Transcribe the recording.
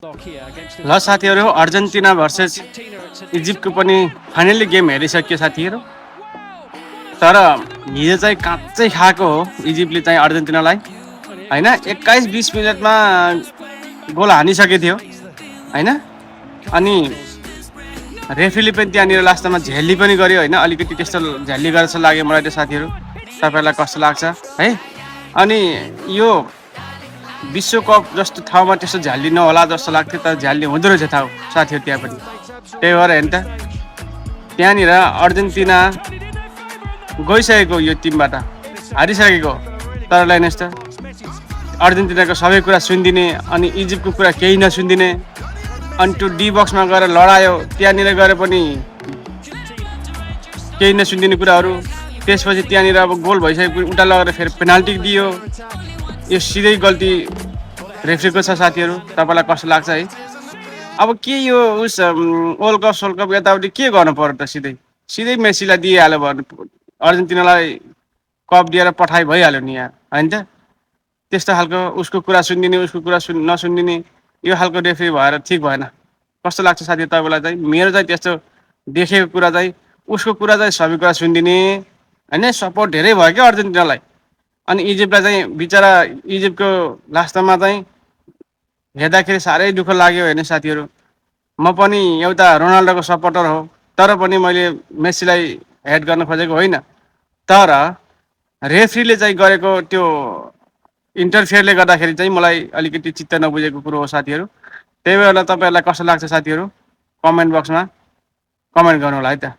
ल साथीहरू, Argentina versus इजिप्टको पनि फाइनल्ली गेम हेरिसक्यो साथीहरू। तर हिजो चाहिँ काँचै खाएको हो इजिप्टले चाहिँ अर्जेन्टिनालाई होइन। 21-20 मिनटमा गोल हानिसकेको थियो होइन। अनि रेफ्रीले पनि त्यहाँनिर लास्टमा झ्याली पनि गर्यो होइन। अलिकति त्यस्तो झ्याली गरेर जस्तो लाग्यो मलाई त्यो साथीहरू। तपाईँहरूलाई कस्तो लाग्छ है? अनि यो विश्वकप जस्तो ठाउँमा त्यस्तो झ्याली नहोला जस्तो लाग्थ्यो, तर झ्याली हुँदो रहेछ ठाउँ साथीहरू त्यहाँ पनि। त्यही भएर हेर्नु त, त्यहाँनिर अर्जेन्टिना गइसकेको यो टिमबाट हारिसकेको। तर हेर्नुहोस् त, अर्जेन्टिनाको सबै कुरा सुनिदिने अनि इजिप्टको कुरा केही नसुनिदिने। अनि त्यो डी बक्समा गएर लडायो, त्यहाँनिर गएर पनि केही नसुनिदिने कुराहरू। त्यसपछि त्यहाँनिर अब गोल भइसकेपछि उल्टा लगेर फेरि पेनाल्टी दियो। यो सिधै गल्ती रेफ्रीको छ साथीहरू। तपाईँलाई कस्तो लाग्छ है? अब के यो वर्ल्ड कप सोल्ड कप यताउति के गर्नु पर्यो त? सिधै मेसीलाई दिइहाल्यो भने अर्जेन्टिनालाई कप दिएर पठाइ भइहाल्यो नि यहाँ होइन त। त्यस्तो खालको उसको कुरा सुनिदिने, उसको कुरा नसुनिदिने, यो खालको रेफ्री भएर ठिक भएन। कस्तो लाग्छ साथी तपाईँलाई चाहिँ? मेरो चाहिँ त्यस्तो देखेको कुरा चाहिँ उसको कुरा चाहिँ सबै कुरा सुनिदिने होइन। सपोर्ट धेरै भयो क्या अर्जेन्टिनालाई। अनि इजिप्टलाई चाहिँ बिचरा इजिप्टको लास्टमा चाहिँ हेर्दाखेरि साह्रै दुःख लाग्यो होइन साथीहरू। म पनि एउटा रोनाल्डोको सपोर्टर हो, तर पनि मैले मेसीलाई हेड गर्न खोजेको होइन। तर रेफ्रीले चाहिँ गरेको त्यो इन्टरफियरले गर्दाखेरि चाहिँ मलाई अलिकति चित्त नबुझेको कुरो हो साथीहरू। त्यही भएर तपाईँहरूलाई कस्तो लाग्छ साथीहरू? कमेन्ट बक्समा कमेन्ट गर्नु होला है त।